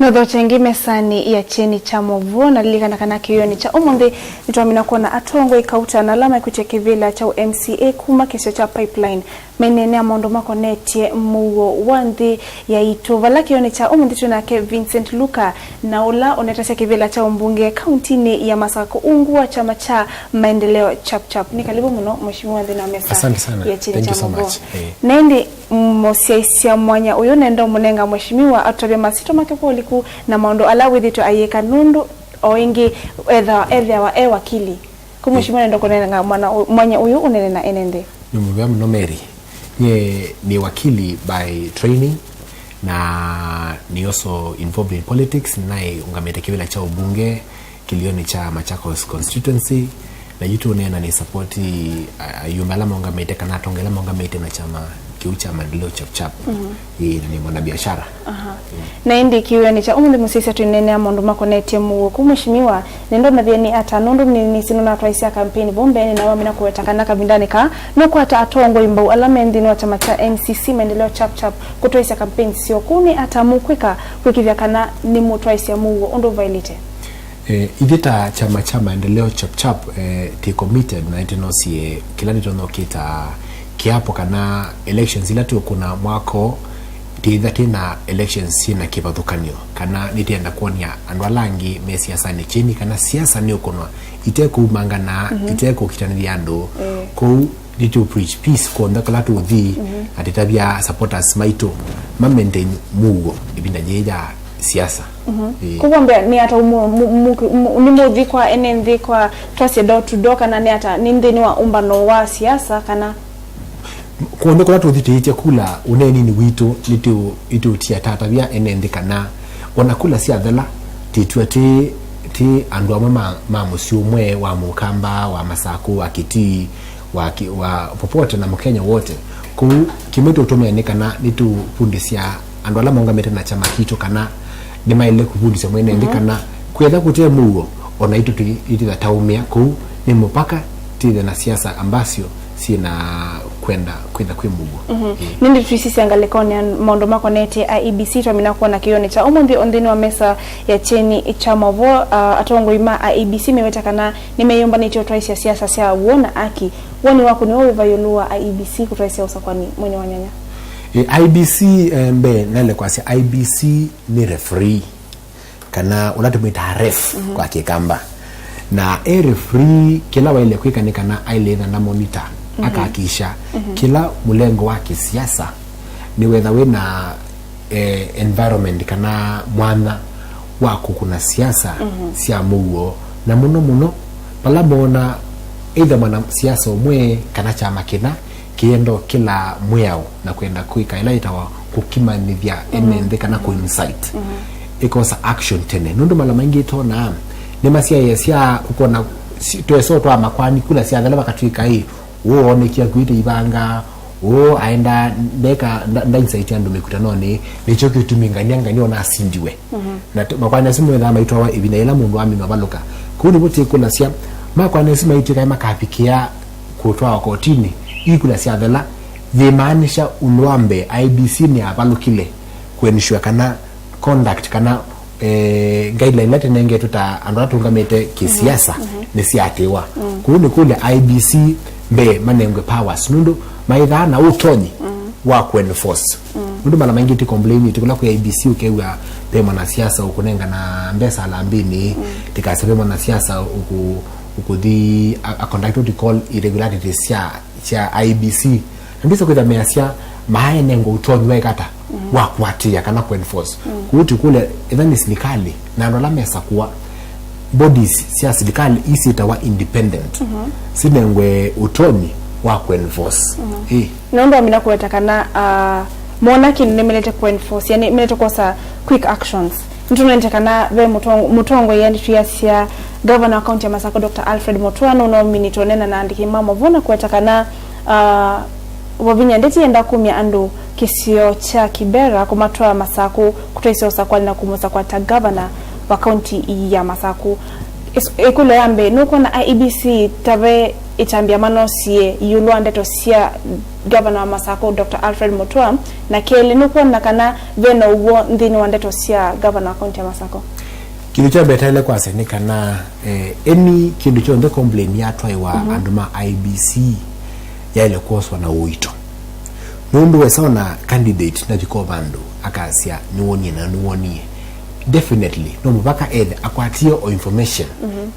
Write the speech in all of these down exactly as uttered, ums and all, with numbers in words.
Notho kĩngĩ mesanĩ ya kyeni kya maũvoo, na lilikana kana kĩw'ũnĩ kya ũmũnthĩ nĩtwamina kwona atongoi kauta na ala mekwĩtya kĩvĩla kya ũ M C A kuma kĩsio kya Pipeline meneenea maũndũ makonetye mũuo wa nthĩ yaitũ. Vala kĩw'ũnĩ kya ũmũnthĩ twĩ nake Vincent Luka, na ũla ũnetasya kĩvĩla kya ũmbunge kauntinĩ ya Masakũ ungu wa kyama kya Maendeleo Chap Chap. Nĩ kalivu mũno, Mheshimiwa, nthĩnĩ wa mesa Asante sana. ya kyeni Thank kya you so maũvoo. much. Eh. Na ĩndĩ mũsyaĩĩsya mwanya ũyũ nenda ũmũnenga Mheshimiwa atũtavye masyĩtwa make kwa ũliku na maũndũ ala wĩthĩtwe ayĩka, nũndũ o ĩngĩ etha-, ethĩawa e wakili. Kũ Mheshimiwa nenda kũnenga mwana ũ-, mwanya ũyũ ũnene na ene nthĩ. Nĩ mũvea mũno Mary. Nyie nĩ wakili by training, na nĩ also involved in politics. Nĩnaĩ ũngamĩte kĩvĩla kya ũmbunge kĩlĩonĩ kya Machakos constituency, na yu tũneena nĩ support a-, ayumbe ala maũngamĩte kana atonge ala maũngamĩte na kyama kĩu kya Maendeleo Chap Chap. Mhm. Ĩĩ, na nĩ mwanabiashara. Aha. Na ĩndĩ kĩw'ũnĩ kya ũmũnthĩ mũsyaĩĩsya twĩneenea maũndũ makonetye mũuo kũ Mheshimiwa, nĩndonavye nĩ ata, nũndũ nĩ, nĩsĩ nũnatwaĩsya kampeni vau mbeenĩ, na wamina kũweta kana kavindanĩ kaa nũkwata atongoi mbau ala me nthĩnĩ wa kyama kya M C C Maendeleo Chap Chap kũtwaĩsya kampeni syoo. Kũu nĩ ata mũkwĩka kwĩkĩthya kana nĩmũtwaĩsya mũuo ũndũ ũvaĩlĩte? Eh, ithyĩ ta kyama kya Maendeleo Chap Chap, eh, twĩ committed na nĩtũnosie kĩla nĩtũnokĩta kiapo kana elections ila tũkũna mwaka ũũ, twĩthĩa twĩ na elections syĩ na kĩvathũkany'o, kana nĩtwenda kwony'a andũ ala angĩ me siasanĩ kyeni kana siasa nĩ ũkũnwa ite kũumangana, Mhm. ite kũkitanĩthya andũ. Eh. Kũu nĩtũ preach peace kw'onthe kũla tũthi, Mhm. na twĩtavya supporters maitũ ma maintain mũuo ĩvinda yĩĩ ya siasa. Mhm. Ĩĩ. Kwoou mbea nĩ ata mu-, mu-, mu-, mu-, nĩ mũthi kwa ene nthĩ, kwa twasye door to door, kana nĩ ata, nĩ nthĩnĩ wa ũmbano wa siasa, kana? Kw'onthe kũla tũthitĩĩtye kula ũneeninĩ witũ, nĩtũ-, nĩtũtia tatavya ene nthĩ kana ona kula syathela, twĩtw'a twĩ, twĩ andũ amwe ma, ma mũsyĩ ũmwe, wa Mũkamba, wa Masakũ, wa Kĩtii, wa ki-, wa popote na Mkenya wote. Kũu kĩmwe tũtũmĩa nĩ kana nĩtũvundĩsya andũ ala maũngamĩte na kyama kitũ kana nĩmaĩle kũvundĩsya mwene nthĩ Mhm. kana kwĩtha kũte mũuo, o naitũ tũitĩtha taũmĩa kũu nĩ mũvaka twĩthe na siasa ambasyo syĩ na kwenda kwĩtha kwĩ mũuo. Mhm. Ĩĩ. Nĩndĩ twĩsisya ngalĩkonĩ ya maũndũ makonetye I E B C, twamina kwona kĩw'ũnĩ kya ũmũnthĩ o nthĩnĩ wa mesa ya kyeni kya maũvoo, ah, atongoi ma I E B C meweta kana nĩmeyũmbanĩtye ũtwaĩsya siasa sya w'o na aki. Woni waku nĩw'o wĩva ĩũlũ wa I E B C kũtwaĩsya ũsakwani mweinĩ wa nyanya? Ĩ, I E B C, eh, mbee naĩle kwasya I E B C nĩ referee, kana ũla tũmwĩtaa ref Mhm. kwa Kĩkamba. Na e referee, kĩla waĩle kwĩka nĩ kana aĩle ĩtha na monitor, Mhm. akahakikisha Mhm. kĩla mũlengo wa kĩsiasa nĩwetha wĩ na eh, environment kana mwanya wa kũkũna siasa Mhm. sya mũuo, na mũno mũno vala moona either mwanasiasa ũmwe kana kyama kĩna kĩenda kĩla mwĩao na kwenda kwĩka ĩla yĩtawa kũkimanĩthya Mhm. ene nthĩ kana kũ incite, Mhm. ĩkosa action tene. Nũndũ mala maingĩ twonaa nĩmasyaĩasya ũkona si-, twesa ũtwaa makwani kula syathela vakatw'ĩka ĩ, ũũ oonekie akuĩte ivanga, ũũ aenda ndeka nda-, ndainsaiti andũ mĩkutanonĩ, nĩkyo kĩtumi ngania ngania ona asindiwe. Mhm. Na t-, makwani asu methaa maitwawa ĩvinda yĩla mũndũ aminwa avalũka. Kũu nĩvo twĩkũlasya, makwani asu maitw'ĩka makavikĩa kũtwawa kotinĩ, ii kula syathela, yĩmaanisha ũndũ wa mbee I E B C nĩyavalũkile kũensure kana conduct kana, eh, guideline ila tũnengetwe ta andũ ala tũũngamĩte kĩsiasa Mhm, mhm. nĩsyatĩwa. Mm. Kũu nĩ kũlya I E B C mbee manengwe powers nũndũ maithaa na ũtonyi Mm. wa kũenforce. Mm. Nũndũ mala maingĩ tũcomplainĩte kũla kwĩ I E B C ũkew'a ve mwanasiasa ũkũnengana mbesa alambĩnĩ, Mm. tĩkasya ve mwanasiasa ũkũ-, ũkũthi a, a conduct what we call irregularities sya sya I E B C, na ndisa kwĩtha measya maaenengwa ũtonyi wa ĩkata Mhm. wa kũatĩĩa kana kũenforce. Mm. Kũu tũkũlya, ĩtha nĩ silikalĩ na andũ ala mesakũa, bodies sya silikalĩ ii syĩtawa independent, Mhm. sinengwe ũtonyi wa kũenforce. Mhm. Ĩ. Nũndũ amina kũweta kana, ah, mona kĩndũ nĩmenete kũenforce, yani menete kwosa quick actions. Nĩtũnenete kana ve mũtong-, mũtongoi, yani twĩasya governor wa county ya Masakũ, Doctor Alfred Mutua, nũnominĩte ũneena na andĩki ma maũvoo na kũweta kana, ah, Wavinya ndeti yenda kumya andũ kĩsio kya Kibera kũmatwaa Masakũ kũtwaisya ũsakwani na kũmũsakwa ta governor wa county ya Masakũ. Ĩs-, ĩkũlyo ya mbee, nũkwona I E B C ta ve Ĩtambya manosie ĩũlũ wa ndeto sya ngavana wa Masakũ, Doctor Alfred Mutua, na kelĩ, nũkwona kana ve na ũw'o nthĩnĩ wa ndeto sya ngavana wa kaunti ya Masakũ? Kĩndũ kya mbee taĩle kwasya nĩ kana, eh, any kĩndũ kyonthe complain yatwaĩwa andũ ma I E B C yaĩle kwoswa na ũito. Nũndũ wesa ona candidate nathi kwa vandũ akasya, "Nĩwonie na nĩwonie." Definitely, no mũvaka ethe akwatie o information,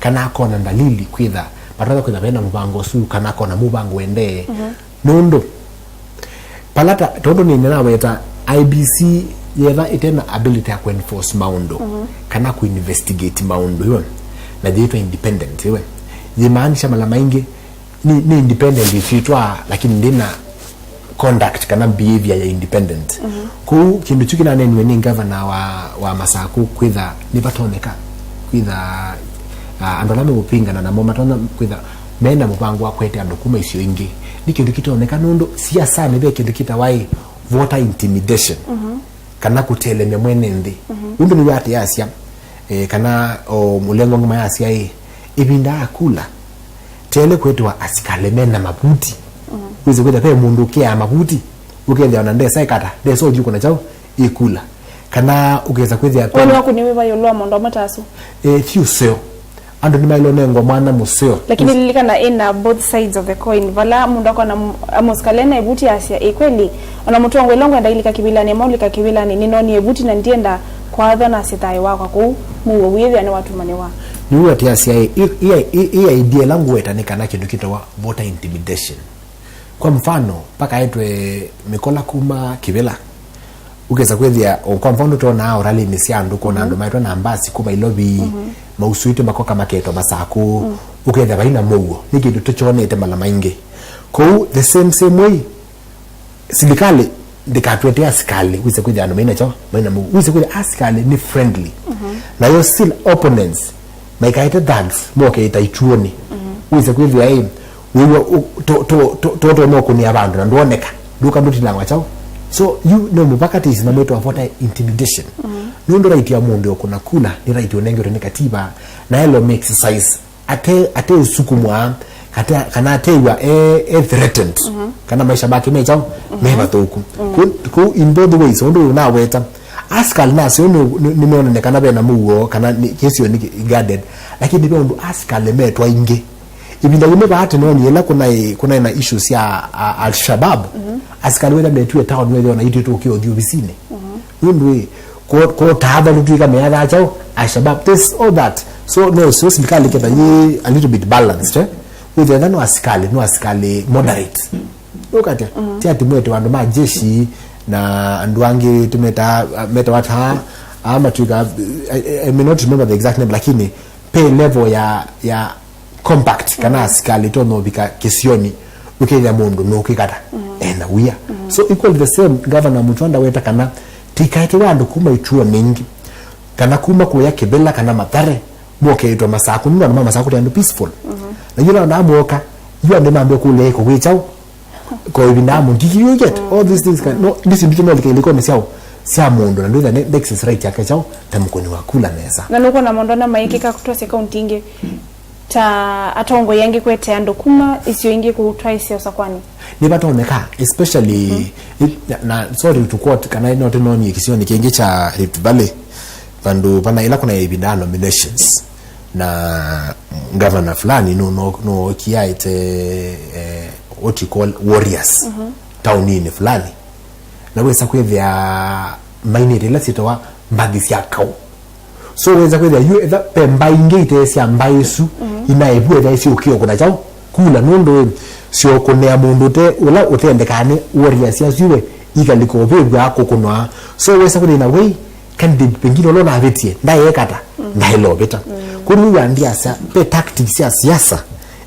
kana akona ndalili kwĩtha matonya kwĩtha vena mũvango ũsu, kana akona mũvango ũendee. Nũndũ, pala ta, tondũ nĩ, nĩnaweta, I E B C yetha ĩtena ability ya kũenforce maũndũ, kana kũinvestigate maũndũ, iwe, na yĩtwa independent, iwe, yĩmaanisha mala maingĩ, nĩ, nĩ independent ĩsitwa, lakini ndĩna conduct kana behavior ya independent. Kũu kĩndũ kyu kĩnaneniwe nĩ ngavana wa, wa Masakũ kwĩtha nĩvatonyeka kwĩtha, ah, andũ ala meũpingana namo matonya kwĩtha mena mũvango wa kwete andũ kuma isio ingĩ. Nĩ kĩndũ kĩtonyeka nũndũ siasanĩ ve kĩndũ kĩtawa ĩ voter intimidation, kana kũtelemya mwene nthĩ. Ũndũ nĩwatĩasya, eh, kana o mũlengo ngima yasya ĩ, ĩvinda ya kula, tele kwĩtwa asikalĩ mena mavuti. Wĩsĩ kwĩtha ve mũndũ ũkĩaa mavuti, ũkethĩa ona ndesa ĩkata, ndesa ũthiũkũna kyaũ ĩkula. Kana ũkesa kwĩthĩa we nĩwakũniwe va ĩũlũ wa maũndũ amwe ta asu? Eh, ti ũseo. Andũ nĩmaĩlwe nengwa mwana mũseo. Lakini lilikana ĩna both sides of the coin, vala mũndũ akona m-, amũsikale na ĩvuti asya, "Ĩ kweli, ona mũtongoi ĩla ngwenda ilika kĩvilanĩ, maulika kĩvilanĩ, nĩnonie ĩvuti na ndienda kwathwa na sithayũ wakwa kũu, mũuo wĩthĩa nĩwatumanĩwa." Nĩw'o ati asya, ĩ, ĩ, ĩ, ĩ, ĩ idea ĩla ngũweta nĩ kana kĩndũ kĩtawa voter intimidation. Kwa mfano, pakaetwe mĩkola kuma kĩvĩla. Ũkesa kwĩthĩa, o kwa mfano, twonaa oralini sya andũ, kwona andũ maetwa na mbasi kuma Ilovi, mausuĩtwe makoka maketwa Masakũ. Ũkethĩa vaina mũuo. Nĩ kĩndũ tũkyonete mala maingĩ. Kũu, the same, same way, silikalĩ ndĩkatwete asikalĩ, wĩse kwĩthĩa andũ maina kyaũ, maina mũuo. Wĩse kwĩthĩa asikalĩ nĩ friendly. Nayo still opponents, maikaete thugs, moke ĩta ituonĩ. Wĩse kwĩthĩa ĩ, wĩw'a ũ-, to, to, to, to, to no kũnĩa vandũ na ndwoneka, ndũka ndũtilangwa kyaũ. So, you no mũvaka tĩsi na mwĩtwa voter intimidation. Nũndũ right ya mũndũ ya kũna kula nĩ right ũnengetwe nĩ katiba, na elo make exercise. Ate, ate ũsukumwa, kate, kana atew'a e, e threatened, kana maisha make me kyaũ, me vathũku. Kũ, kũ in both ways, ũndũ ũyũ naweta, askali naseo nĩ, nĩ, nĩmeonene kana vena mũuo, kana nĩ, kĩsio nĩ guarded, lakini ve ũndũ askali metwa ingĩ. Ĩvinda yĩmwe vaa tene nĩ ĩla kũnaĩ, kũnaĩ na issues sya, a, Al-Shabaab, askali wetha metiwe town wethĩwa na itwĩtũkĩa ũthi ovisinĩ. Nũndũ ĩ, ko, ko taatha lũtwĩka meathaa kyaũ, Al-Shabaab, this, all that. So, no, so silikalĩ ketha yĩ a little bit balanced, eh? Wĩthetha no asikalĩ, no asikalĩ moderate. Ũkatya, ti ati mwete andũ ma jeshi na andũ angĩ tũmeta, metawa ta, a matwĩka, I, I, I may not remember the exact name, lakini pay level ya, ya compact, kana asikalĩ tonya ũvika kĩsionĩ, ũkethĩa mũndũ nũkwĩkata, ena wia. So equal the same, Governor Mutua ndaweta kana tikaetewe andũ kuma ituonĩ ingĩ, kana kuma kũya Kĩvĩla kana Mathare, mokeĩtwa Masakũ, nũndũ andũ ma Masakũ ti andũ peaceful. Na yĩla ona moka, yu andũ mambie kũlea ĩko wĩ kyaũ, ko ĩvinda ya mũndiki, you get all these things can, no, ndisi ndito no lika ilikonĩ sya, sya mũndũ, na ndwĩtha ne, exercise right yake kyaũ, ta mũkũni wa kula nesa. Na nũkwona maũndũ ana maĩkĩka kũtwasya kaunti ingĩ, ta atongoi angĩ kwete andũ kuma isio ingĩ kũtwaĩsya ũsakwanĩ? Nĩvatonyeka, especially, i, na, na, sorry to quote, kana no tenonie kĩsionĩ kĩngĩ kya Rift Valley, vandũ vana ĩla kũna ĩvinda ya nominations, na governor fulani no, no, no kiaĩte, eh, what you call warriors, taũninĩ fulani. Na wĩsa kwĩthĩa mainĩte ila syĩtawa mbathi sya kaũ. So wĩsa kwĩthĩa yu etha ve mbaĩ ingĩ ite sya mbaĩ isu, inaevu etha isi ũkĩo kũna kyaũ, kula, nũndũ ĩ, syo kũnea mũndũ ũte, ũla ũtendekaa nĩ warriors asu iwe, ikalika ũvĩvw'a kũkũnwa. So wĩsa kwĩthĩa in a way, candidate pengine ũla ũnavĩtie, ndaekata, ndaĩlovĩta. Kũu nĩw'o andiasya, ve tactics sya siasa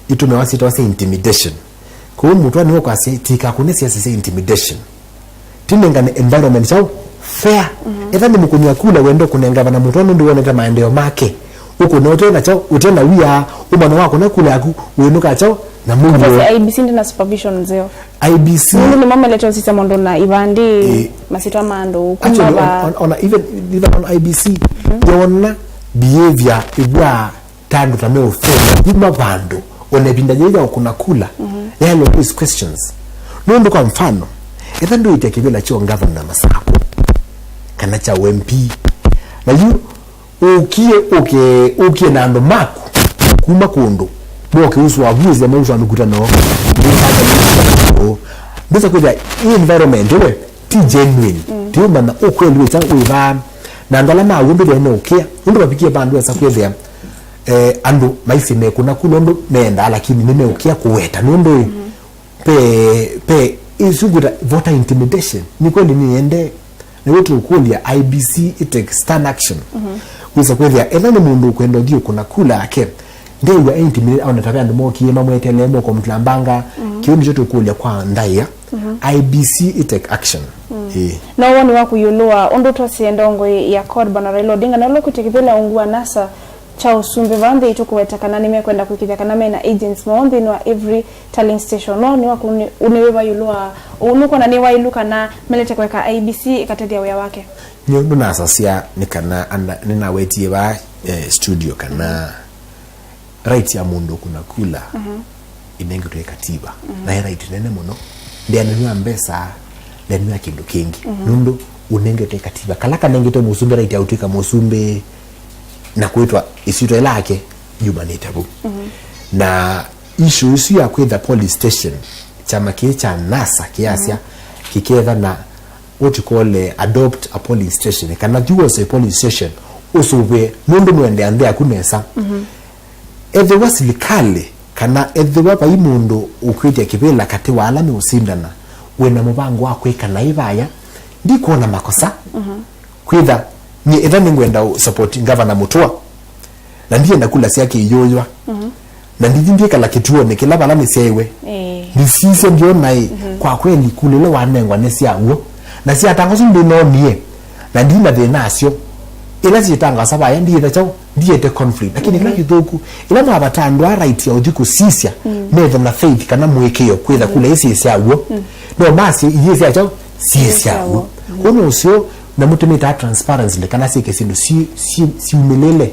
itũmĩawa syĩtawa sya intimidation. Kũu Mutua nĩwe kwasya, tikakũne siasa sya intimidation. Tinengane environment kyaũ, fair. Etha nĩ mũkũnia kula wenda kũnenga vana Mutua nũndũ wonete maendeeo make. Ũkũne ũte na kyaũ, ũte na wia, ũmanya wakũna kula yaku, wĩnũka kyaũ, na mũuo. Kũtwasya I E B C ndĩ na supervision nzeo. I E B C. Nũndũ nĩmo melete ũsisya maũndũ na ivandĩ, ĩ, masyĩtwa ma andũ, kuma actually, va on, on, on, even, even on I E B C, yona behavior ĩvwaa ta andũ ta meũfewa kuma vandũ, Ona ĩvinda yĩĩ ya ũkũna kula, yaĩle raise questions. Nũndũ kwa mfano, etha ndũĩtya kĩvĩla kya ũngavana Masakũ, kana kya ũ M P, na yu ũkie, ũke, ũkie na andũ maku kuma kũndũ, moke ũsu wa vuĩsya maũsu wa mĩkutano, ndwĩsa kwĩthĩa ĩ environment ĩwe ti genuine, ti ũmanya ũkweli wĩsa wĩvaa, na andũ ala maw'o mbĩthĩa nĩ ũkĩa, nũndũ mavikie vandũ esa kwĩthĩa eh, andũ maisĩ mekũna kula ũndũ mendaa, lakini nĩmeũkĩa kũweta nũndũ ĩ, pe, pe, ĩsu ngwĩta voter intimidation. Nĩ kweli nĩyende, nĩw'o tũkũlya I E B C ĩtake stern action. Wĩsa kwĩthĩa etha nĩ mũndũ ũkwenda ũthiĩ ũkũna kula yake, ndew'a e intimidate, aona ta ve andũ mokie mamwetelee mokomtula mbanga. Kĩu nĩkyo tũkũlya kwa ndaĩa, I E B C ĩtake action. Ĩĩ. Na woni waku ĩũlũ wa ũndũ twasĩe ndongoi ya CORD, Bwana Raila Odinga, na ũla ũkwĩtĩkĩthĩla ungu wa NASA kya ũsumbĩ vaa nthĩ, tũkũweta kana nĩmekwenda kwĩkĩthya kana mena agents moo nthĩnĩ wa every tallying station. No nĩ waku nĩ, nĩ wĩva ĩũlũ wa ũu? Nũkwona nĩ waĩlu kana melete kũeka I E B C ĩkatethya wĩa wake? Nĩ ũndũ nasasya nĩ kana ana, nĩnawetie vaa, eh, studio kana right ya mũndũ kũna kula ĩnengetwe ĩ katiba. Na ĩ right nene mũno. Ndĩanĩw'a mbesa, ndĩanĩw'a kĩndũ kĩngĩ. Nũndũ ũnengetwe ĩ katiba. Kala kanengetwe mũsumbĩ right ya ũtw'ĩka mũsumbĩ na kwĩtwa ĩsyĩtwa ĩla yake yumanĩte vu. Na issue ĩsu ya kwĩtha polling station, kyama kĩĩ kya NASA kĩyasya kĩketha na what you call, eh, adopt a polling station, kana yu wose polling station, ũsũvĩe, nũndũ nũendea nthĩ yaku nesa. Ethĩwa silikalĩ, kana ethĩwa vai mũndũ ũkwĩtya kĩvĩla katĩ wa ala meũsindana, wĩna mũvango wa kwĩka naĩ vaya, ndikwona makosa. Kwĩtha, nyie ethwa nĩngwenda ũ support Ngavana Mũtũa, na ndienda kula syake iyũywa. Na ndithi ndyĩkala kĩtuonĩ kĩla vala nĩsyaiwe. Ĩĩ. Ndisisya ndyona ĩ, kwa kweli kula ila wanengwa nĩ sya w'o. Na syatangwa su ndinonie. Na ndi na thĩna asyo. Ila syĩtangasa vaya ndiyĩtha kyaũ, ndiyĩte conflict. Lakini kĩla kĩthũku, ila mwavata andũ a right ya ũthi kũsisya, methe na faith kana mũĩkĩĩo kwĩtha kula isi sya w'o. No masye iye sya kyaũ, siĩ sya w'o. Kwoou nĩ ũseo na mũtũmĩtaa transparency kana syĩke syĩndũ si, si, siumĩlĩle.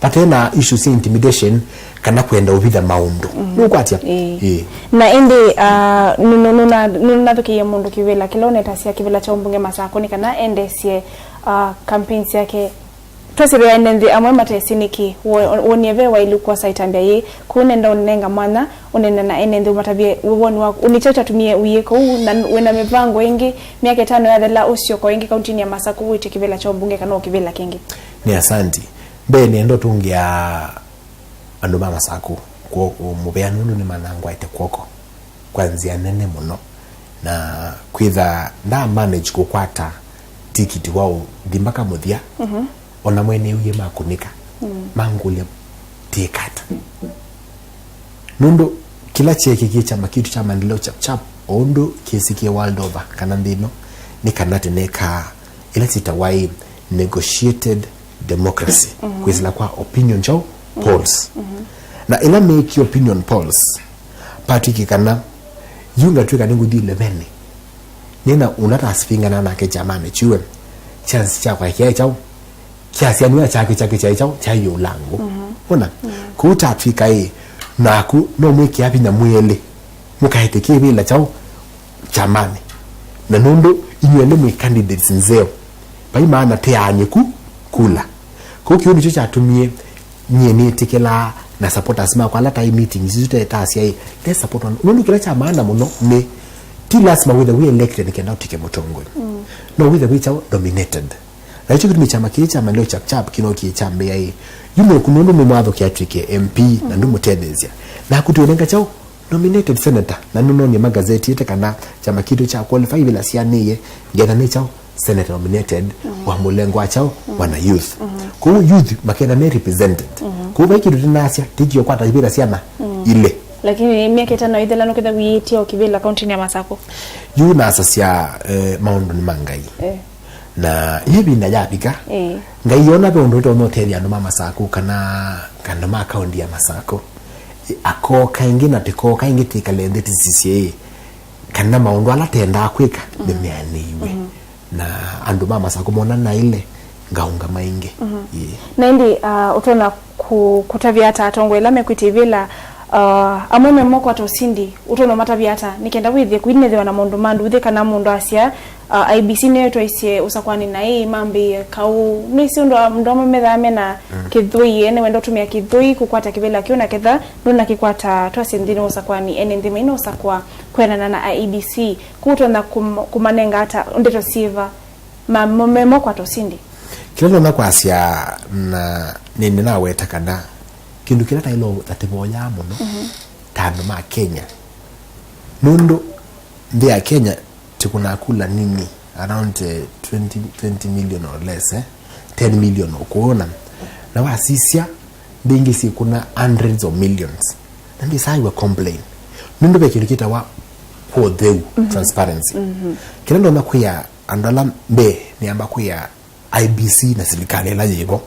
Vate na issues sya intimidation kana kwenda ũvitha maũndũ. Nũkwatya? Ĩĩ. Ĩĩ. Na ĩndĩ, ah, nũ-, nũ-, nũna-, nũnathũkĩie mũndũ kĩvĩla kĩla ũnetasya kĩvĩla kya ũmbunge Masakũ nĩ kana endesye, ah, campaigns yake. Twasĩvĩa ene nthĩ amwe matesĩ nĩkĩ wo-, wonie ve waĩlu kwosa ĩtambya yĩĩ. Kwoou nenda ũnenga mwanya ũnene na ene nthĩ ũmatavye woni waku. Nĩ kyaũ kyatumie wĩĩka ũu, na wĩna mĩvango ĩngĩ myaka ĩtano yathela ũsyoka ĩngĩ kauntinĩ ya Masakũ wĩtye kĩvĩla kya ũmbunge kana o kĩvĩla kĩngĩ? Nĩ asanti. Mbee nĩenda ũtũngĩa andũ ma Masakũ kw'oko mũvea nũndũ nĩmanangwaĩte kw'oko kwa nzĩa nene mũno, na kwĩtha nda manage kũkwata tikiti wa ũthi mbaka mũthya, ona mwene ũie makũnĩka, mangũlya tĩkata. Nũndũ kĩla kyeekĩkie kyama kitũ kya Maendeleo Chap Chap, o ũndũ kĩsĩkie world over kana nthĩ ĩno, nĩ kana tĩnekaa ĩla syĩtawa ĩ negotiated democracy, kwĩsĩla kwa opinion kyaũ, polls. Na ĩla meekie opinion polls, Patrick kana yu ngatw'ĩka nĩngũthi eleven, nĩna ũla tasivingana nake kyamanĩ kyu, chance kyakwa kyaĩ kyaũ, kyasya nĩwe kyake kyake kyaĩ kyaũ, kyaĩ ĩũlangũ. Ona kũu tatw'ĩka ĩ, naku no mwĩkĩa vinya mwĩelĩ mũkaete kĩvĩla kyaũ, kyamanĩ. Na nũndũ inyw'ĩ nĩ mwĩ candidates nzeo, vai maana teaany'e ku kula. Kũu kĩu nĩkyo kyatumie nyie nĩtĩkĩlaa na supporters makwa ala taĩ meetings isu tetasya ĩ, let's support one. Nũndũ kĩla kya maana mũno nĩ ti lasima wĩthe wĩ elected nĩ kenda ũtw'ĩke mũtongoi. No wĩthe wĩ kyaũ, nominated. Na nĩkyo kĩtumi kyama kĩĩ kya Maendeleo Chap Chap kĩnokie kyambĩa ĩ, yu nũku nũndũ nĩmwathũkĩa atw'ĩke M P na ndũmũtetheesya, naku tũnenga kyaũ, nominated senator, na nũnonie magazeti ĩte kana kyama kitũ kya qualify ivĩla sianĩie, ngetha nĩ kyaũ, senator nominated wa mũlengo wa kyaũ, wana youth. Kũu youth maketha me represented. Kũu vai kĩndũ tĩnasya, tĩkĩũkwata ivĩla syana ilĩ. Lakini myaka ĩtano ĩthela nũketha wĩĩtye o kĩvĩla kauntinĩ ya Masakũ? Yu nasasya, eh, maũndũ nĩ ma Ngai. Eh. Na ĩvinda yavika, Ĩĩ. Ngai yona ve ũndũ ũtonya ũtethya andũ ma Masakũ kana, kana ma kaunti ya Masakũ. Ĩ, akooka ĩngĩ na tĩkooka ĩngĩ tĩkale nthĩ tĩsisye ĩ, kana maũndũ ala tendaa kwĩka nĩmeanĩiwe. Na andũ ma Masakũ mona naĩle ngaũngama ĩngĩ. Ĩĩ. Na ĩndĩ, ah, ũtonya kũ-, kũtavya ata atongoi ala mekwĩtya ivĩla Uh, amwe memokwata ũsindi, ũtonya ũmatavya ata, nĩ kenda wĩthĩe kũinethĩwa na maũndũ ma nduuthĩ kana mũndũ asya, uh, I E B C nĩyo ĩtwaisye ũsakũani na ĩĩ mambĩĩe kaũ? Nĩsĩ ũndũ wa mũndũ amwe methaa mena kĩthũi, ene wenda ũtũmĩa kĩthũi kũkwata kĩvĩla kĩu na ketha ndũnakĩkwata, twasye nthĩnĩ wa ũsakũani, ene nthĩ maina ũsakũa kwĩanana na I E B C. Kũu ũtonya kũm-, kũmanenga ata ndeto syĩva ma-, mo-, memokwata ũsindi? Kĩla nona kwasya, na nĩ, nĩnaweta kana kĩndũ kĩla taĩlo tatĩvoyaa mũno ta andũ ma Kenya, nũndũ nthĩ ya Kenya tĩkũnaa kula nini, around, eh, twenty, twenty million or less, eh? Ten million ũkũona, na wasisya mbingĩ syĩkũna hundreds of millions, na ndĩsaiwa complain nũndũ ve kĩndũ kĩtawa kwa ũtheu, transparency. Kĩla ndonya kwĩa andũ ala mbee, nĩamba kwĩa I E B C na silikalĩ ĩla yĩvo,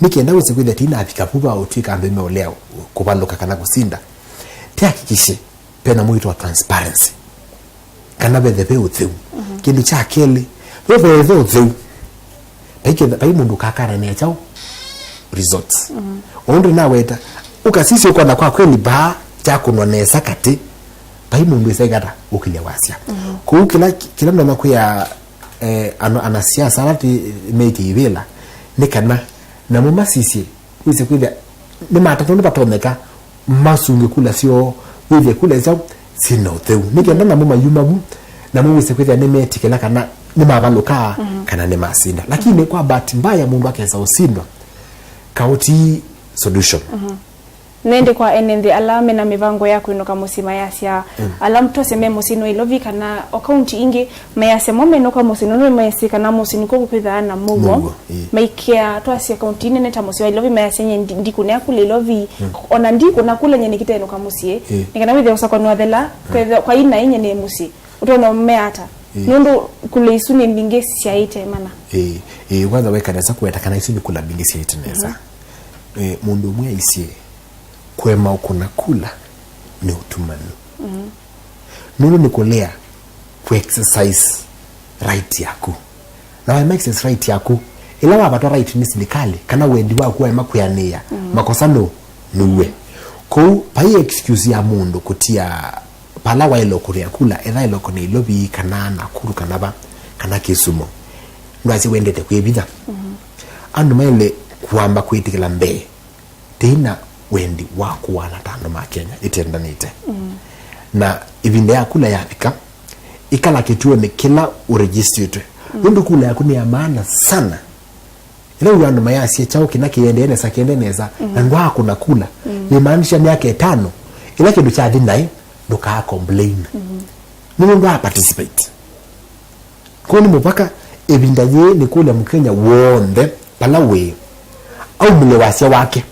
nĩ kenda wĩse kwĩthĩa tinavika vu va ũtw'ĩka andũ meũlea kũvalũka kana kũsinda, tĩhakikishe pena mũito wa transparency, kana vethe ve ũtheu. Kĩndũ kya kelĩ, ve vethe ũtheu, vai ketha-, vai mũndũ ũkakananĩa kyaũ results. O ũndũ naweta, ũkasisya ũkona kwa kweli vaa kyakũnwa nesa katĩ, vai mũndũ ĩsaikata ũkĩlya wasya. Kũu kĩla, kĩla ndonya kwĩa, eh, ano-, anasiasa ala tĩ-, metie ivĩla, nĩ kana namo masisye, wĩse kwĩthĩa nĩmatata nĩvatonyeka masunge kula syoo, wĩthĩe kula syao syĩna ũtheu, nĩ kenda namo mayuma vu, namo wĩse kwĩthĩa nĩmetĩkĩla kana nĩmavalũkaa kana nĩmasinda. Lakini kwa bahati mbaya mũndũ akesa ũsindwa, kaũti solution. Na ĩndĩ kwa ene nthĩ ala mena mĩvango ya kwĩnũka mũsyĩ mayasya, ala twasye me mũsyĩnĩ wa Ilovi kana o kaunti ingĩ, mayasya mo menũka mũsyĩ nũndũ nĩmesĩ kana mũsyĩ nĩkw'o kũkwĩthaa na mũuo. Mũuo, ĩĩ. Maikĩa twasye kaunti nene ta mũsyĩ wa Ilovi, mayasya nye ndi-, ndikũnĩa kula Ilovi, ona ndikũna kula nye nĩkĩtenũka mũsyĩ. Ĩĩ. Nĩ kana wĩthĩe ũsakũani wathela, kwĩthĩa kwa ina inye nĩ mũsyĩ. Ũtonya ũmea ata? Ĩĩ. Nũndũ kula isu nĩ mbingĩ syaĩte mana. Ĩĩ, ĩĩ, kwanza weka nesa kũweta kana isu nĩ kula mbingĩ syaĩte nesa. Ĩĩ, mũndũ ũmwe aisye, kũema ũkũna kula nĩ ũtumanu. Nũndũ nĩ kũlea kũ exercise right yaku. Na waema exercise right yaku, ĩla wavatwa right nĩ silikalĩ, kana wendi waku waema kwĩanĩĩa, makosa nũ nũwe. Kwoou, vai excuse ya mũndũ kũtia vala waĩle ũkũnĩa kula, etha aĩle ũkũnĩa Ilovi, kana Nakuru, kana va, kana Kisumu. Ndwasye wendete kwĩvitha. Andũ maĩle kũamba kwĩtĩkĩla mbee tĩi na wendi wa kũaana ta andũ ma Kenya ĩtendanĩte. Na ĩvinda ya kula yavika, ĩkala kĩtuonĩ kĩla ũregistĩtwe. Nũndũ kula yaku nĩ ya maana sana. Ĩla wĩw'a andũ mayasya kyaũ kĩna kĩendee nesa, kĩendee nesa, na ndwaakũna kula, yĩmaanisha myaka ĩtano, ĩla kĩndũ kyathi naĩ, ndũkaa complain. Nũndũ ndwaa participate. Kwoou nĩ mũvaka ĩvinda yĩĩ nĩkũlya Mũkenya w'onthe vala wĩ, aumĩle wasya wake,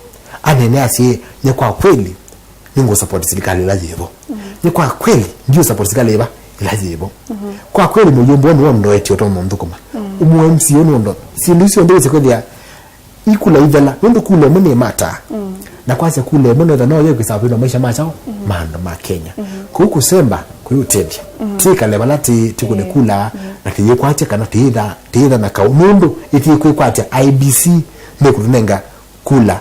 anene asye, nye kwa kweli nĩngũ support silikalĩ ĩla yĩvo. Nye kwa kweli ndiũ support silikalĩ ĩva ĩla yĩvo. Kwa kweli mũyũmbũ ũũ nĩwondoetye ũtonya ũnthũkũma. Ũmwe M C A ũũ nĩwondo syĩndũ isu syonthe wĩsĩ kwĩthĩa ikula ithela, nũndũ kula ĩmwe nĩ mata. Na kwasya kula ĩmwe no ĩthela no yo ĩkwĩsa kwĩna maisha ma kyaũ ma andũ ma Kenya. Kũu kũsemba kũyĩũtethya. Tĩkale vala tĩ, tĩkũne kula na tĩyĩkwatya kana tĩyĩtha, tĩyĩtha na kaũ, nũndũ ĩtĩkwĩkwatya I E B C nĩkũtũnenga kula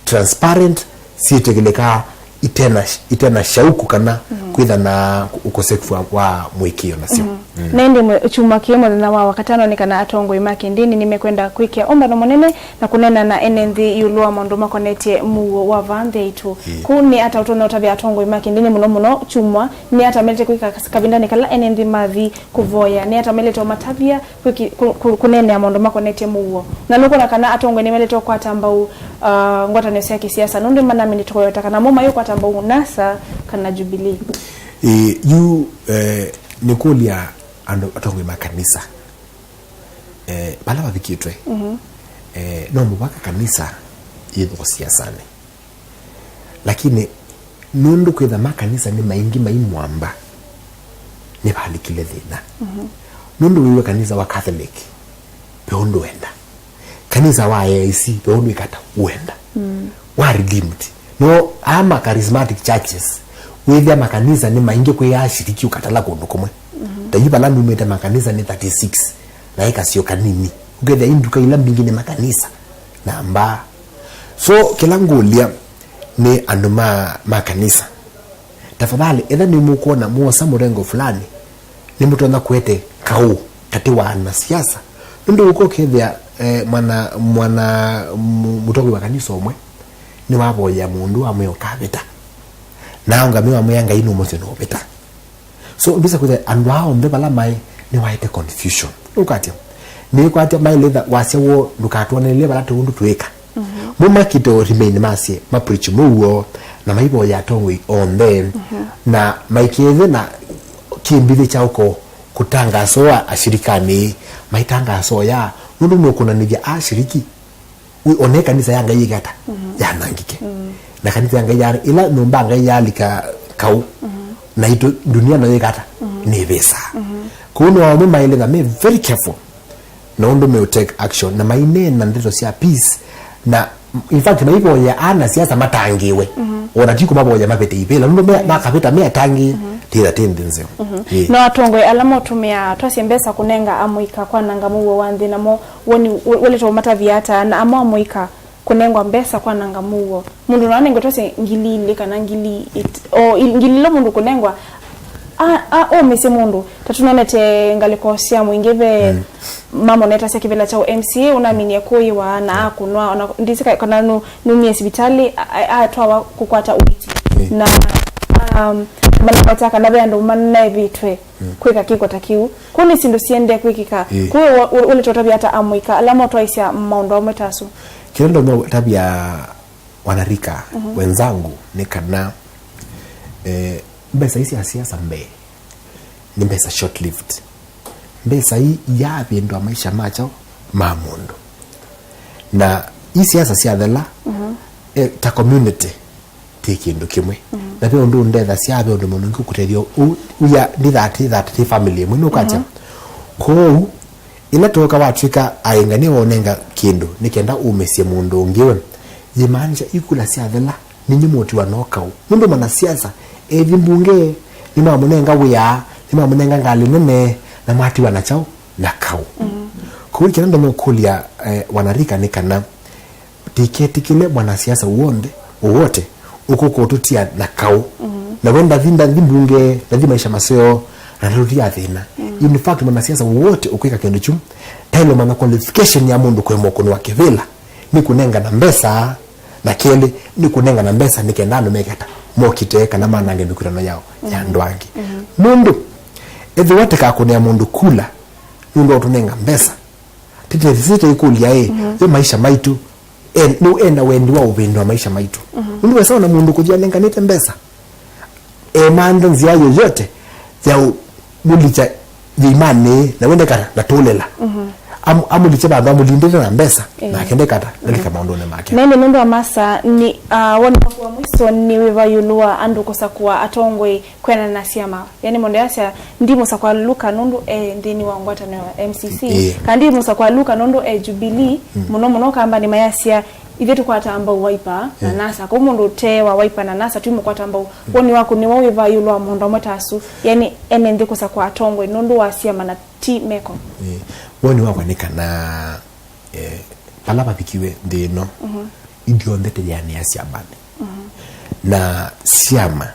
transparent, syĩtĩkĩlĩkaa, itena, itena shauku kana kwĩtha na ũkosefu wa, wa mũĩkĩĩo nasyo. Na ĩndĩ mwe-, kyumwa kĩĩ mũthenya wa Wakatano nĩ kana atongoi ma kĩndĩni nĩmekwenda kwĩkĩa ũmbano mũnene na kũneena na ene nthĩ ĩũlũ wa maũndũ makonetye mũuo wa vaa nthĩ yaitũ. Kũu nĩ ata ũtonya ũtavya atongoi ma kĩndĩni mũno mũno kyumwa nĩ ata melĩte kwĩka kavindanĩ kala ene nthĩ mathi kũvoya? Nĩ ata melĩte ũmatavya kwĩki-, kũ-, kũ-, kũneenea maũndũ makonetye mũuo? Na nũkwona kana atongoi nĩmelĩte ũkwata mbau, uh, ngwatanĩo sya kĩsiasa, nũndũ manamĩnĩte kũyota kana mo mayũkwata mbau NASA kana Jubilee. Ĩ, yu, eh, nĩkũlya andũ atongoi ma kanisa, eh, vala vavikĩtwe, eh, no mũvaka kanisa yĩthũkũ siasanĩ. Lakini nũndũ kwĩtha makanisa nĩ maingĩ mai mwamba, nĩvalikile thĩna. Nũndũ wĩw'a kanisa wa Catholic ve ũndũ wenda, kanisa wa A I C ve ũndũ ĩkata wenda, wa Redeemed, no aa ma charismatic churches, wĩthĩa makanisa nĩ maingĩ kwĩ ashiriki ũkatala kũndũ kũmwe. Ta yu vala numĩte makanisa nĩ thirty-six, na ĩ kasio kanini. Ũkethĩa i nduka ila mbingĩ nĩ makanisa na mbaa. So, kĩla ngũlya, nĩ andũ ma, ma kanisa. Tafadhali, ethĩwa nĩmũkwona mwosa mũrengo fulani, nĩmũtonya kũete kaũ katĩ wa anasiasa. Nũndũ ũka ũkethĩa, eh, mwana, mwana mu-, mũtongoi wa kanisa ũmwe nĩwavoyea mũndũ amwĩa ũkavĩta. Na aũngamĩe amwĩa Ngai nũmũsĩ nũvĩta. So, mbisa kwĩthĩa andũ aa onthe vala maĩ nĩwaete confusion. Ũkatya, nĩkwatya maĩlĩtha wasya woo ndũkatwonelelye vala tũũndũ twĩka. Mo makĩte o remain masye, ma preach mũuo, na maivoya atongoi onthe, na maikethĩ na kĩmbithĩ kya ũko kũtangasoa ashirikanĩ, maitangasoya, nũndũ nũkũnanĩthya ashiriki. Wi-, one kanisa ya Ngai yĩkata, yanangĩke. Na kanisa ya Ngai ya, ĩla nyũmba ya Ngai yalika kaũ, naitũ ndunia nayo yĩkata, nĩvĩsa. Kwoou nĩ waũme maĩlĩtha me very careful na ũndũ meũ take action, na maineena ndeto sya peace, na in fact maivoyea ana siasa matangĩĩwe, ona ti kũmavoya mavĩte ivĩla, nũndũ me-, makavĩta me atangĩĩe, tĩtha tĩ nthĩ nzeo. Ĩĩ. No atongoi ala motũmĩaa twasye mbesa kũnenga amũika kwananga mũuo wa nthĩ, namo woni wĩ-, wĩlĩtwe ũmatavya ata, na amwe amũika kũnengwa mbesa kwananga mũuo? Mũndũ no anengwe twasye ngili ilĩ kana ngili it-, o il-, ngili ila mũndũ kũnengwa, a, a, omĩsye mũndũ. Ta tũnonete ngalĩko sya mũingĩ ve, mamonetasya kĩvĩla kya M C A ũnaminie kũĩwa na akũnwa, ona ndĩsĩ ka-, kana nu-, numie sivitalĩ, a, a, atwawa kũkwata ũiiti. Na, um, manakwata kana ve andũ manaevĩtwe kwĩka kĩko ta kĩu. Kũu nĩ syĩndũ siendee kwĩkĩka. Ĩĩ. Kũu ũ-, ũ-, ũlĩtũtavya ata amũika ala motwaisya maũndũ amwe ta asu? Kĩla ndonya ũtavya wanarika wenzangu nĩ kana, eh, mbesa ii sya siasa mbee nĩ mbesa short lived. Mbesa ii iyavĩndũa maisha ma kyaũ ma mũndũ. Na ii siasa syathela, eh, ta community, ti kĩndũ kĩmwe. Na ve ũndũ ũndethasya, ve ũndũ mũndũ ũngĩ ũkũtethya ũ-, ũya, ndithatĩ, thatĩ, ti family ĩmwe, nũkwatya? Kwoou, ĩla twoka watw'ĩka aĩngania wonenga kĩndũ nĩ kenda ũmĩsye mũndũ ũngĩ we, yĩmaanisha ikula syathela, ninyi mũtiwa no kaũ. Nũndũ manasiasa, ethi mbunge, nĩmamũnenga wĩa, nĩmamũnenga ngalĩ nene, na matiwa na kyaũ, na kaũ. Kwoou kĩla ndonya ũkũlya, eh, wanarika nĩ kana, ndiketĩkĩle mwanasiasa w'onthe, wowote ũkũka ũtũtia na kaũ. Na we ndathi, ndathi mbunge, ndathi maisha maseo, na ndatũtia thĩna. In fact, mwanasiasa wowote ũkwĩka kĩndũ kyu, taĩle ũmanya qualification ya mũndũ kũema ũkũnwa kĩvĩla nĩ kũnengana mbesa, na kelĩ, nĩ kũnengana mbesa nĩ kenda andũ mekata mokite kana manange mĩkwĩtano yao ya andũ angĩ. Nũndũ, ethĩwa tĩkakũnĩa mũndũ kula, nũndũ wa ũtũnenga mbesa, tĩtĩsĩte ĩkũlya ĩ, yo maisha maitũ, en-, nũ ena wendi wa ũvĩndũa maisha maitũ. Nũndũ wesa ona mũndũ kũthi anenganĩte mbesa, emantha nzĩa yoyote ya ũmũlikya yĩimanĩ, na wendekana na tũlela. Am-, amũlikye vandũ amũlindĩte na mbesa, na akendekata, ndalika maũndũnĩ make. Nene nũndũ wa masa, nĩ, ah, woni waku wa mwiso nĩ wĩva ĩũlũ wa andũ kũsakũa atongoi kwĩanana na syama? Yani, mũndũ yasya, ndimũsakũa Luka nũndũ e nthĩnĩ wa ngwatanĩo ya M C C, kana ndimũsakũa Luka nũndũ e Jubilee, mũno mũno Kambanĩ mayasya, ithyĩ tũkwataa mbau Wiper na NASA. Kwoou mũndũ ũte wa Wiper na NASA twĩmũkwata mbau. Woni waku nĩw'o wĩva ĩũlũ wa maũndũ amwe ta asu? Yani, ene nthĩ kũsakũa atongoi nũndũ wa syama na ti meko? Ĩĩ. Woni wakwa nĩ kana, eh, vala vavikiwe nthĩ ĩno, ithyonthe tũyeanĩa syamanĩ. Na syama,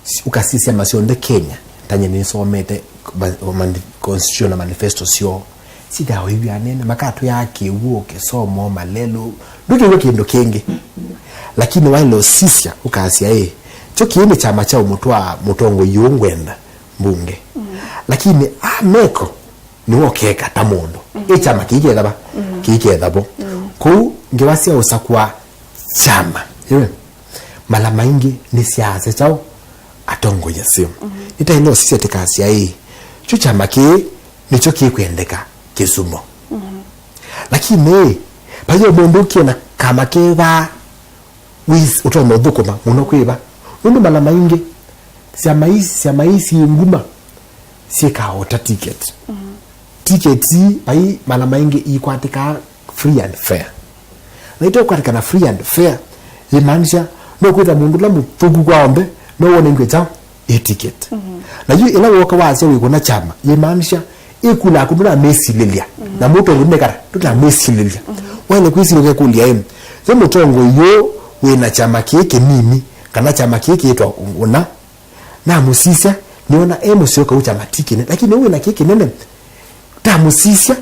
si-, ũkasisya syama syonthe Kenya, ta nyie nĩsomete ma-, mani-, constitution na manifesto syoo, sithawa ivyũ anene, makatwĩa kĩw'ũ, kĩsomo, malelũ, ndũkĩw'a kĩndũ kĩngĩ. Lakini waĩle ũsisya, ũkasya, ĩ, kyo kĩĩ nĩ kyama kya ũmũtwaa mũtongoi ũũ ngwenda mbunge. Lakini ameko, nĩwe ũkeka ta mũndũ. Ĩ kyama kĩiketha va? Kĩiketha vo. Kũu ngewa sya ũsakũa kyama, ĩwe, mala maingĩ nĩsyaasya kyaũ? Atongoi asu. Nĩtaĩle ũsisya tĩkasya ĩ, kyu kyama kĩĩ nĩkyo kĩkwendeka Kisumu. Lakini ĩ, vai o mũndũ ũkĩona kama kevaa, wĩs-, ũtonya ũthũkũma mũno kwĩva? Nũndũ mala maingĩ syama ii, syama ii syĩ nguma syĩkaa ota ticket. Ticket ii vai mala maingĩ ikwatĩkaa free and fair. Na iteũkwatĩkana free and fair, yĩmaanisha no kwĩtha mũndũ ũla mũthũku kwa onthe no wonengwe kyaũ? Ĩ ticket. Na yu ĩla woka wasya wĩkũna kyama, yĩmaanisha ĩkulaa kũndũ namĩsilĩlya. Na mũtongoi nĩkata, ndũnamĩsilĩlya. Waĩle kwĩsilĩlya kũlya ĩ, yo mũtongoi ũũ wĩ na kyama kĩĩ kĩnini, kana kyama kĩĩ kĩĩtwa ũna. Namũsisya, nĩona e mũseo kau kyama ti kĩnene, lakini ũũ wĩ na kĩĩ kĩnene. Ndamũsisya,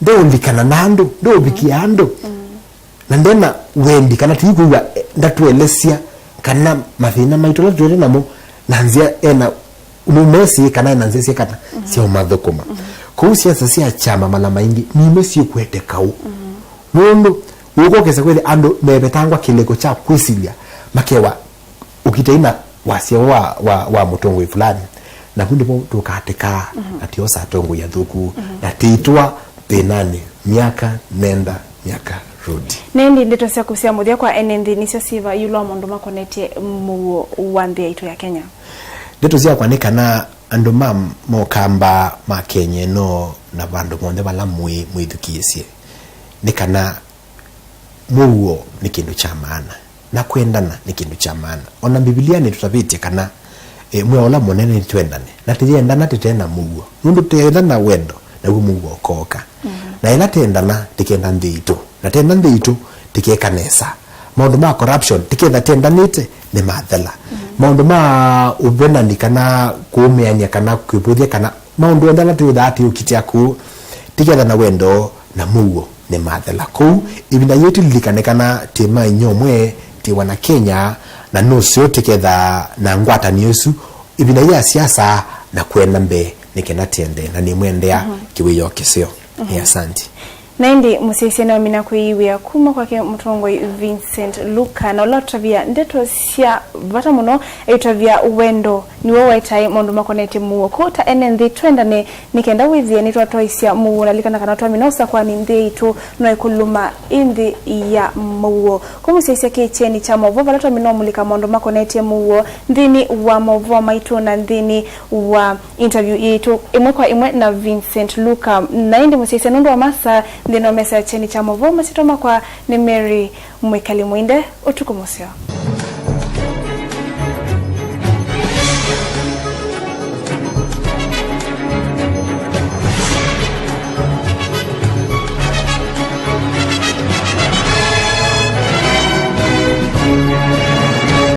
ndeũlikana na andũ, ndeũvikĩa andũ. Na ndena wendi, kana tũikwĩw'a, eh, ndatũelesya kana mathĩna maitũ ala twĩte namo, na nzĩa ena nũmesĩ kana ena nzĩa syakata sya ũmathũkũma. Kũu siasa sya kyama mala maingĩ nimwe syĩkwete kaũ. Nũndũ ũkokesa kwĩthĩa andũ mevetangwa kĩlĩko kya kwĩsilya, makewa ũkitai na wasya wa, wa, wa mũtongoi fulani, naku ndipo tũkatekaa na tiosa atongoi athũku, na tĩitwa thĩnanĩ myaka nenda, myaka rudi. Na ĩndĩ ndeto syaku sya mũthya kwa ene nthĩ nĩsyo syĩva ĩũlũ wa maũndũ makonetye mũuo wa nthĩ yaitũ ya Kenya? Ndeto syakwa nĩ kana andũ ma mokamba ma Kenya ĩno na vandũ monthe vala mwĩ mwĩthukĩĩsye, nĩ kana mũuo nĩ kĩndũ kya maana, na kwendana nĩ kĩndũ kya maana. Ona Mbivilia nĩtũtavĩtye kana, e, mwĩao ũla mũnene nĩ twendane, na tũyendana tũte na mũuo, nũndũ tũyenda na wendo, naw'o mũuo ũkooka. Na ĩla tendana, tĩkenda nthĩ itũ, na tenda nthĩ itũ, tĩkeka nesa. Maũndũ ma corruption, tĩketha tendanĩte, nĩmathela. Maũndũ ma ũvenani kana kũũmĩany'a kana kwĩvũthya kana maũndũ onthe ala twĩthaa tũyũkitĩa kũu, tĩketha na wendo na mũuo nĩmathela. Kũu, ĩvinda yĩĩ tũlilikane kana twĩ ma inyia ũmwe, twĩ wana Kenya, na nũseo tũketha na ngwatanĩo ĩsu ĩvinda yĩĩ ya siasa na kũenda mbee, nĩ kenda tĩendee na nĩmwendea kĩwĩoo kĩseo. Nĩ asante. Na ĩndĩ mũsyaĩĩsya nĩwamina kwĩyĩwĩa kuma kwake mũtongoi Vincent Luka, na ũla ũtavya ndeto sya vata mũno, eũtavya wendo nĩw'o waetae maũndũ makonetye mũuo. Kwoou ta ene nthĩ twendane nĩ kenda wĩthĩe nĩtwatwaĩsya mũuo, na lilikana kana twamina ũsakũani nthĩ yaitũ no ĩkũlũma ĩ nthĩ ya mũuo. Kũu mũsyaĩĩsya kĩ kyeni kya maũvoo vala twamina ũmulĩka maũndũ makonetye mũuo nthĩnĩ wa maũvoo maitũ na nthĩnĩ wa interview yitũ ĩmwe kwa ĩmwe na Vincent Luka. Na ĩndĩ mũsyaĩĩsya nũndũ wa masaa, nthĩnĩ wa mesa ya kyeni kya maũvoo, masyĩtwa makwa nĩ Mary Mwĩkali Mwinde. Ũtukũ mũseo.